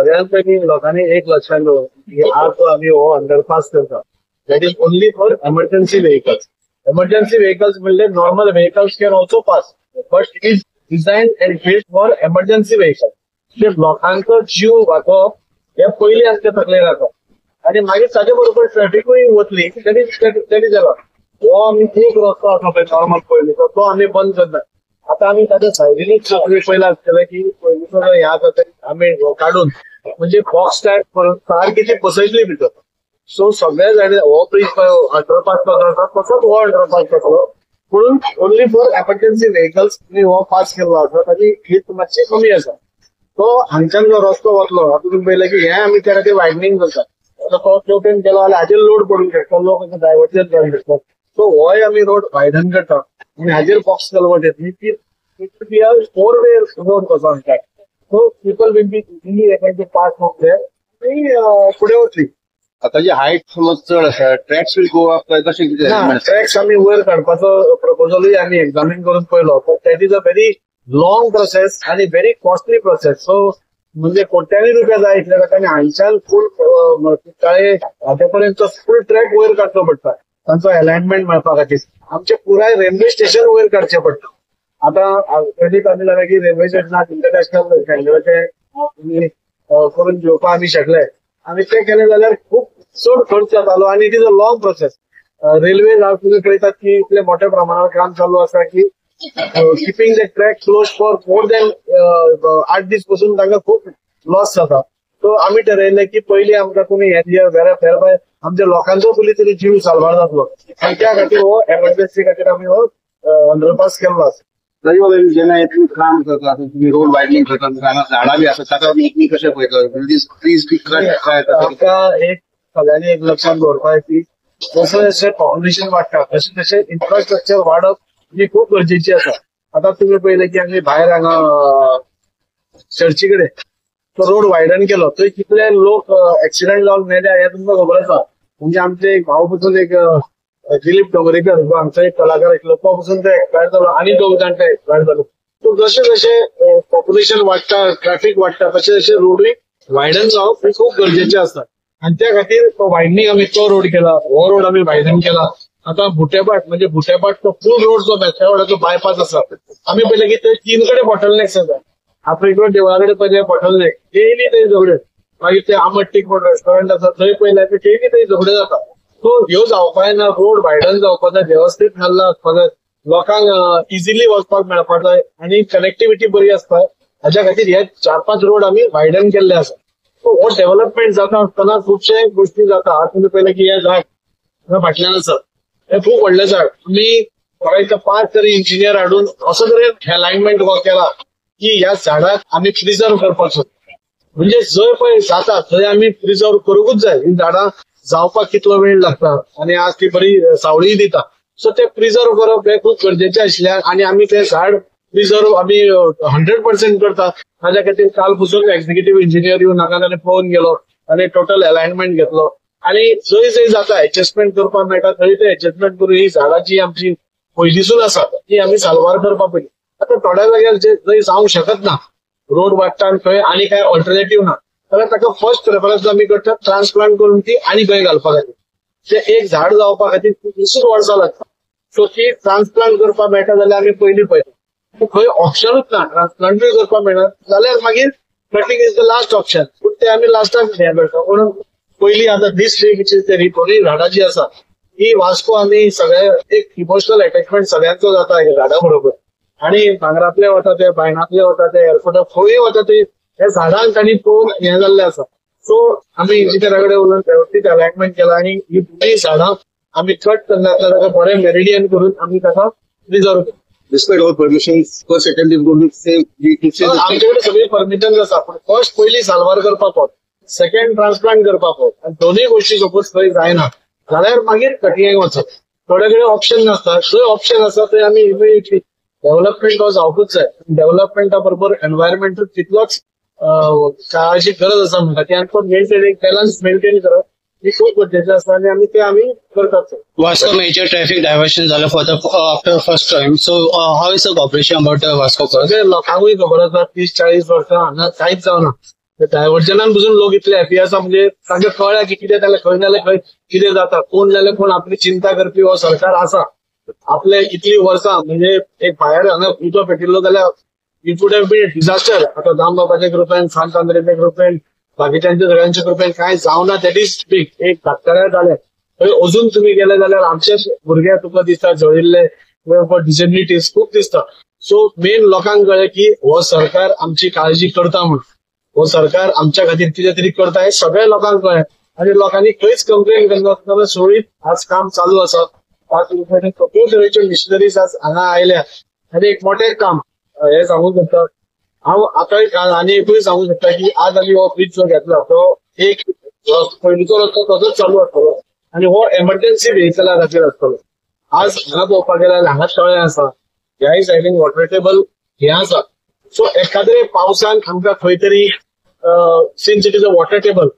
सगळ्यात पयलीं लोकांनी एक लक्षात दवर की आज जो आमी हो अंडरपास करता, that is only for emergency vehicles. Emergency vehicles म्हणल्यार normal vehicles can also pass, but it is design and built for emergency vehicle. म्हणजे लोकांचो जीव वाचोवप हे पयलीं आमच्या तकलेर जाता आनी मागीर ताजे बरोबर ट्रॅफिकूय वतली. That is allowed. हो आमी एक रस्तो आसा पळय नॉर्मल पयलींचो, तो आमी बंद करना. आता आमी ताच्या सायडीनूच पयला आसतलें की पयलींचो जो हें आसा ते आमी काडून म्हणजे बॉक्स टायप करून सारकी ती बसयतली भितर. सो सगळ्या जाणी हो ब्रीज अंडरपास कसो आसा तसोच हो अंडरपास जातलो, पूण ओन्ली फॉर एमर्जन्सी व्हेकल्स आमी हो पास केल्लो आसा. ताची हित मातशी कमी आसा. तो हांगच्यान जो रस्तो वतलो आतां तुमी पळयलें की हें आमी त्या खातीर वायडनींग करता. आतां तो तेवटेन गेलो जाल्यार हाजेर लोड पडूंक शकता, लोक डायवर्जन जावंक शकता. सो होय आमी रोड वायडन करता आनी हाजेर बॉक्स कलवट येतली की it will be a 4-way road कसो म्हणटा. So people will be easily able to pass from there आनी फुडें वतली. आतां हायट समज चड आसा, ट्रॅक्स will go up कशें कितें? ना, ट्रॅक्स आमी वयर काडपाचो प्रपोजलूय आमी एक्झामीन करून पळयलो, but that is a very long process आनी व्हेरी कॉस्टली प्रोसेस. सो म्हणजे कोट्यांनी रुपया जाय इतले ताका आनी हांगच्यान फूल काळे हाजे पर्यंत फूल ट्रॅक वयर काडचो पडटा तांचो अलायनमेंट मेळपा खातीर. आमचे पुराय रेल्वे स्टेशन वयर काडचें पडटा. आतां क्रेडीट आमी जालें की रेल्वे स्टेशनाक इंटरनॅशनल स्टँडर्डाचें करून घेवपाक आमी शकले. आनी तें केलें जाल्यार खूब चड खर्च जातालो आनी it is a long process. Railway तुमी पळयतात की इतले मोठ्या प्रमाणावर काम चालू आसा की keeping the track close for more than 8 दीस पसून तांकां खूब लॉस जाता. सो आमी ठरयलें की पयलीं आमकां तुमी हें दिया वेर आमच्या लोकांचो पयलीं तरी जीव साल्वार जातलो आनी त्या खातीर हो एमर्जन्सी खातीर आमी हो अंडरपास केल्लो आसा. तरी बाबा जेन्ना तुम्ही काम करता, तुम्ही रोड वायडनिंग करता, झाडां बी आसा ताका तुमी कशें पळयता? ट्रीज बी कट काय? आमकां एक सगळ्यांनी एक लक्षात दवरपाक की जशें जशें पॉप्युलेशन वाडटा तशें तशें इन्फ्रास्ट्रक्चर वाडप ही खूब गरजेची आसा. आतां तुमी पळयलें की आमी भायर हांगा चर्ची कडेन तो रोड वायडन केलो थंय कितले लोक एक्सिडंट जावन मेल्या हें तुमकां खबर आसा. म्हणजे आमचे एक भाव पसून एक दिलीप डोंगरेकर जो आमचो एक कलाकार आशिल्लो तो पसून तो एक्सपायर जालो आनी दोग जाण ते एक्सपायर जालो. सो जशें जशें पॉप्युलेशन वाडटा, ट्रॅफिक वाडटा, तशें तशें रोडूय वायडन जावप हें खूब गरजेचें आसता आनी त्या खातीर तो वायडनींग आमी तो रोड केला, हो रोड आमी वायडन केला. आतां भुटेभाट म्हणजे भुटेभाट तो फूल रोड जो मेस्त्यावाड्याचो बायपास आसा आमी पळयलें की थंय 3 कडेन बॉटलनेक्स आसा. आफ्रिकन देवळा कडेन पळयलें बॉटलनेक, डेली थंय झगडे. मागीर ते आमट म्हण रेस्टॉरंट आसा थंय पळयलें डेली थंय झगडे जाता. सो ह्यो जावपा ना, रोड वायडन जावपा जाय, वेवस्थीत घाल्ला आसपा जाय, लोकांक इजिली वचपाक मेळपाक जाय आनी कनेक्टिविटी बरी आसता. हाज्या खातीर हे 4-5 रोड आमी वायडन केल्ले आसा. सो हो डेव्हलपमेंट जाता आसतना खुबशे गोश्टी जाता. आज तुमी पळयलें की हें झाड फाटल्यान आसा हें खूब व्हडलें झाड. तुमी म्हाका 5 तरी इंजिनियर हाडून असो तरेन अलायनमेंट केला की ह्या झाडाक आमी प्रिजर्व करपाक सोदता. म्हणजे जंय पळय जाता थंय आमी प्रिजर्व करूंकूच जाय. ही झाडां जावपाक कितलो वेळ लागता आनी आज ती बरी सावळी दिता. सो ते प्रिजर्व करप हें खूब गरजेचें आशिल्ल्यान आनी आमी तें झाड प्रिजर्व आमी 100% करता. ताज्या खातीर काल पसून एक्झिक्युटीव इंजिनियर येवन हांगा ताणें पळोवन गेलो आनी टोटल अलायनमेंट घेतलो आनी जंय जंय जाता एडजस्टमेंट करपाक मेळटा थंय ते एडजस्टमेंट करून ही झाडां जी आमची पयलींसून आसा ती आमी साल्वार करपाक पयली. आतां थोड्या जाग्यार जे जंय जावंक शकत ना, रोड वाडटा आनी खंय आनी कांय ऑल्टरनेटीव ना जाल्यार ताका फर्स्ट प्रेफरन्स आमी करता ट्रान्सप्लांट करून ती आनी खंय घालपा खातीर. ते एक झाड जावपा खातीर 30 वर्सां लागता. सो ती ट्रान्सप्लांट करपाक मेळटा जाल्यार आमी पयलीं पळयता. खंय ऑप्शनूच ना, ट्रान्सप्लांटूय करपाक मेळना जाल्यार मागीर cutting is the last option. पूण ते आमी लास्टाक हें करता. म्हणून पयलीं आतां दीस ट्री दोनूय झाडां जी आसा ही वास्को आमी सगळे एक इमोशनल अटॅचमेंट सगळ्यांचो जाता ह्या झाडां बरोबर. आनी भांगरांतले वता ते, बायणांतले वता ते, एअरपोर्टार खंयूय वता ते ह्या झाडांक तांणी पळोवन हें जाल्लें आसा. सो आमी इंजिनियरा कडेन उलोवन वेवस्थीत अलायनमेंट केला आनी ही दोनूय झाडां आमी कट करनासतना ताका बरें मेरिडियन करून आमी ताका प्रिजर्व केला. Despite all permissions, first attempt is going to say आमचे कडेन सगळी परमिशन आसा, पूण फर्स्ट पयलीं साल्वार करपाक पावत, सेकंड ट्रान्सप्लांट करपाक पावत आनी दोनूय गोश्टी सपोज खंय जायना जाल्यार मागीर कटिंगेक वचप. थोडे कडेन ऑप्शन नासता, जंय ऑप्शन आसा थंय आमी इमिडिएटली डेव्हलपमेंट हो जावकूच जाय. डेव्हलपमेंटा बरोबर एनवायरमेंटूय तितलोच काळाची गरज आसा म्हणटा ती आनी तो मेंटेन बॅलन्स मेंटेन करप ही खूब गरजेचें आसा आनी आमी ते आमी करतात. वास्को मेजर ट्रॅफिक डायवर्शन जालें for the after first time. So how is the cooperation about the Vasco? सगळे लोकांकूय खबर आसा 30-40 वर्सां हांगा कांयच जावना. डायव्हर्जनान पसून लोक इतले हॅपी आसा, म्हणजे तांकां कळ्ळें की कितें जाल्यार खंय जाल्यार खंय कितें जाता, कोण जाल्यार कोण आपली चिंता करपी हो सरकार आसा. आपले इतली वर्सां म्हणजे एक भायर हांगा उदक पेटिल्लो जाल्यार it would have been disaster. आतां दामबाबाच्या कृपेन, सांत आंद्रेच्या कृपेन, बाकीच्यांच्या सगळ्यांच्या कृपेन कांय जावना, that is big. एक धाकटल्या जालें. थंय अजून तुमी गेले जाल्यार आमचे भुरगे तुका दिसता जळिल्ले, डिसेबिलिटीज खूब दिसता. सो मेन लोकांक कळ्ळें की हो सरकार आमची काळजी करता म्हूण, हो सरकार आमच्या खातीर कितें तरी करता हें सगळ्या लोकांक कळ्ळें. आनी लोकांनी खंयच कंप्लेन करनासतना सोडीत आज काम चालू आसा. 5 रुपयाचे सगळ्यो तरेच्यो मिशनरीज आज हांगा आयल्या आनी एक मोठें काम हें सांगूंक शकता हांव. आतां आनी एकूय सांगूंक शकता की आज आमी हो ब्रिज जो घेतला तो एक पयलींचो रस्तो तसोच चालू आसतलो आनी हो एमर्जन्सी व्हेकला खातीर आसतलो. आज हांगा पळोवपाक गेल्यार हांगा तळें आसा, ह्याय सायडीन वॉटर टेबल हें आसा. सो एखाद्रे पावसान आमकां खंय तरी since it is a water table,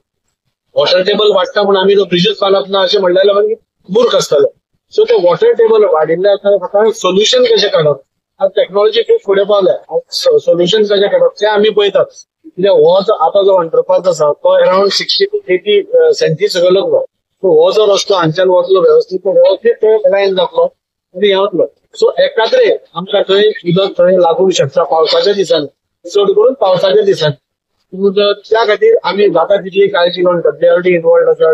water table वाडटा म्हूण आमी तो ब्रिजूच बांदप ना अशें म्हणलें जाल्यार मागीर मूर्ख आसतले. सो ते वॉटर टेबल वाडिल्ले आसतना आतां सोल्युशन कशें काडप, आतां टॅक्नॉलॉजी खूब फुडें पावल्या, सोल्युशन कशें काडप तें आमी पळयतात. कित्याक हो जो आतां जो अंडरपास आसा तो अरावंड 60 to 80 सेंटी सकयल वतलो. सो हो जो रस्तो हांगच्यान वतलो वेवस्थीत वेवस्थीत तो लायन जातलो आनी हें वतलो. सो एकाद्रे आमकां थंय उदक थंय लागूंक शकता पावसाच्या दिसांनी, चड करून पावसाच्या दिसांनी. त्या खातीर आमी जाता तितली काळजी घेवन डब्ल्यूआरडी इन्वॉल्ड आसा,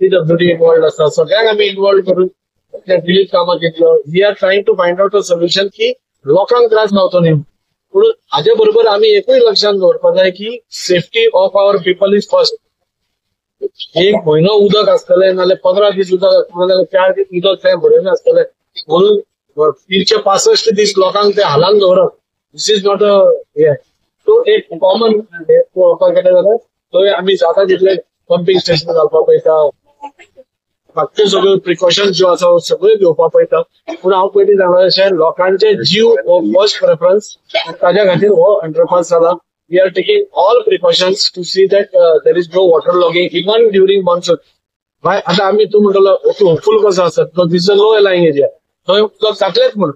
पीडब्ल्यूडी इन्वॉल्ड आसा, सगळ्यांक आमी इन्वॉल्व करून रिलीफ कामां घेतलो. We are trying to find out a solution की लोकांक त्रास जावचो न्ही. पूण हाजे बरोबर आमी एकूय लक्षांत दवरपाक जाय की safety of our people is first. एक म्हयनो उदक आसतलें नाल्यार 15 दीस उदक आसतलें नाल्यार 4 दीस उदक थंय भरून आसतलें म्हणून 365 दीस लोकांक ते हालान दवरप, this is not a हे. सो एक कॉमन पळोवपाक गेलें जाल्यार थंय आमी जाता तितले पंपींग स्टेशन घालपाक पळयता, बाकीच्यो सगळ्यो प्रिकॉशन्स ज्यो आसा सगळ्यो घेवपाक पळयता. पूण हांव पयलीं सांगला तशें लोकांचे जीव हो फर्स्ट प्रेफरन्स, ताज्या खातीर हो अंडरपास जाला. We are taking all precautions to see that there is no water logging even during monsoon. आतां आमी तूं म्हणटलो होपफूल कसो आसा, this a low lying area, थंय उदक जातलेंच म्हूण.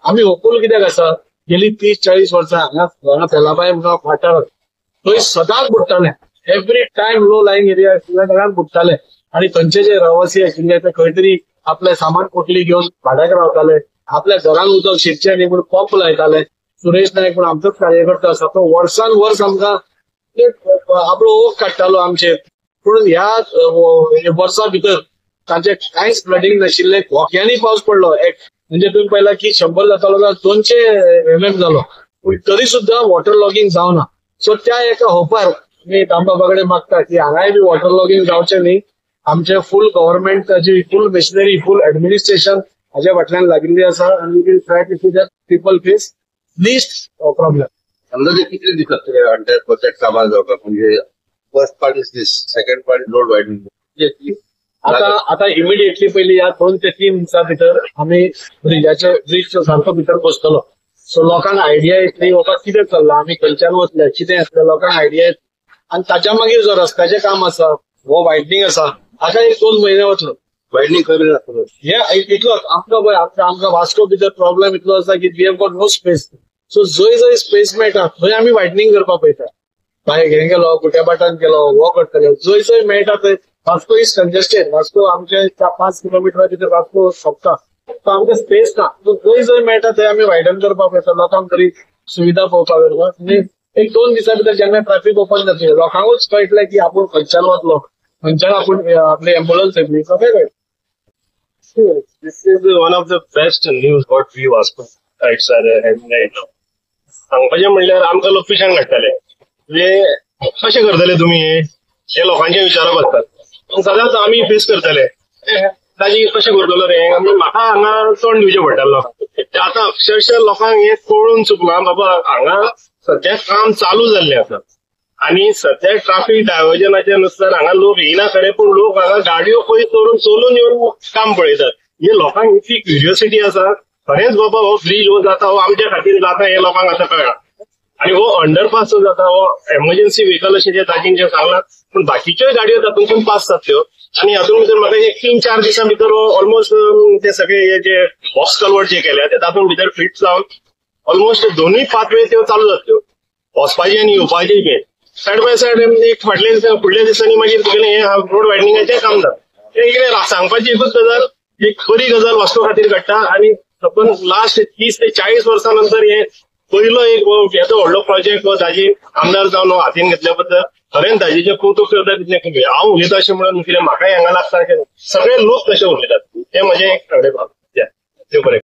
आमी होपफूल कित्याक आसा, गेली 30-40 वर्सां हांगा तेलाबाय म्हणून वाठार थंय सदांच बुडटाले, every time low lying area आशिल्ल्या कारणान बुडटाले. आनी थंयचे जे रवासी आशिल्ले ते खंय तरी आपलें सामान पोटली घेवन भाड्याक रावताले, आपल्या घरान उदक शिरचें न्ही म्हूण पंप लायताले. सुरेश नायक म्हूण आमचोच कार्यकर्ता आसा, तो वर्सान वर्स आमकां आपलो ओघ काडटालो आमचेर. पूण ह्या वर्सा भितर तांचे कांयच फ्लडींग नाशिल्लें, घोक्यांनी पावस पडलो. एक म्हणजे तुमी पळयला की 100 जातालो जाल्यार 200 mm जालो, तरी सुद्दां वॉटर लॉगिंग जावना. सो त्या एका होपार मी दामबाबा कडेन मागता की हांगाय बी वॉटर लॉगिंग जावचें न्ही. आमचे फूल गव्हर्मेंट ताची फूल मशिनरी, फूल एडमिनिस्ट्रेशन हाज्या फाटल्यान लागिल्ली आसा आनी we will try to see that people face least problem. समजा ते कितले दीस लागतले अंडर प्रोजेक्ट कामार जावपाक, म्हणजे first part is this, second part road widening. आता आता इमिडिएटली पयली ह्या 2 ते 3 दिसां भितर आमी ब्रिजाचे ब्रिज सारको भितर बसतलो. सो लोकांक आयडिया येतली बाबा कितें चल्लां, आमी खंयच्यान वतले, कितें येतलें, लोकांक आयडिया येतली. आनी ताच्या मागीर जो रस्त्याचें काम आसा, हो वायडनींग आसा, हाका एक 2 म्हयने वतलो. वायडनींग खंय मेरेन आसतलो? हे इतलोच आमकां पळय, आमकां वास्को भितर प्रॉब्लेम इतलो आसा की we have got no space. So जंय जंय स्पेस मेळटा थंय आमी वायडनींग करपाक पळयता. भायर हें गेलो, गुट्याभाटान गेलो, हो करतले, जंय जंय मेळटा थंय. वास्को is congested, Vasco आमचे 5 किलोमिटरा भितर वास्को सोंपता, सो आमकां स्पेस ना. सो जंय जंय मेळटा थंय आमी वायडन करपाक पळयता, लोकांक बरी सुविधा पळोवपाक पळयता. आनी एक 2 दिसां भितर जेन्ना ट्रॅफिक ओपन जातलें लोकांकूच कळटलें की आपूण खंयच्यान वतलो, खंयच्यान आपूण आपली एम्बुलन्स येतली, सगळें कळटलें. This is one of the best news what we Vasco sites are having right now. सांगपाचें म्हणल्यार आमकां लोक पिशान काडटाले, म्हणजे कशें करतले तुमी हे लोकांचे विचारप आसतात. सदांच आमी फेस करतले ताजी कशें करतलो रे, म्हाका हांगा तोंड दिवचें पडटालें लोकांक. आतां अक्षरशः लोकांक हें कळून चुकलां बाबा हांगा सद्या काम चालू जाल्लें आसा आनी सद्या ट्राफीक डायवर्जनाच्या नुसार हांगा लोक येयना खरें, पूण लोक हांगा गाडयो पयस दवरून चलून येवन काम पळयतात. हे लोकांक इतली क्युरियोसिटी आसा, खरेंच बाबा हो ब्रीज हो जाता हो आमच्या खातीर जाता हें लोकांक आतां कळ्ळां. आनी हो अंडरपास जो जाता हो एमर्जन्सी व्हेकल अशें जे ताजीन जें सांगलां, पूण बाकीच्योय गाडयो तातूंतल्यान पास जातल्यो. आनी हातूंत भितर म्हाका एक 3-4 दिसां भितर हो ऑलमोस्ट ते सगळे हे जे बॉक्स कलवर्ट जे केल्या ते तातूंत भितर फिट जावन ऑलमोस्ट दोनूय पाथवे त्यो चालू जातल्यो, वचपाची आनी येवपाची बी. सायड बाय सायड एक फाटल्या फुडल्या दिसांनी मागीर तुगेलें हें रोड वायडनिंगाचें काम जाता. हें कितें सांगपाची एकूच गजाल, एक बरी गजाल वास्को खातीर घडटा आनी सपोज लास्ट 30 ते 40 वर्सां नंतर हे पयलो एक येदो व्हडलो प्रोजेक्ट हो दाजी आमदार जावन हो हातीन घेतल्या बद्दल खरेंच दाजीचें कौतुक करता तितलें कमी. हांव उलयता अशें म्हणून कितें म्हाकाय हांगा लागता अशें सगळे लोक तशे उलयतात, हें म्हजें एक सगळें देव बरें.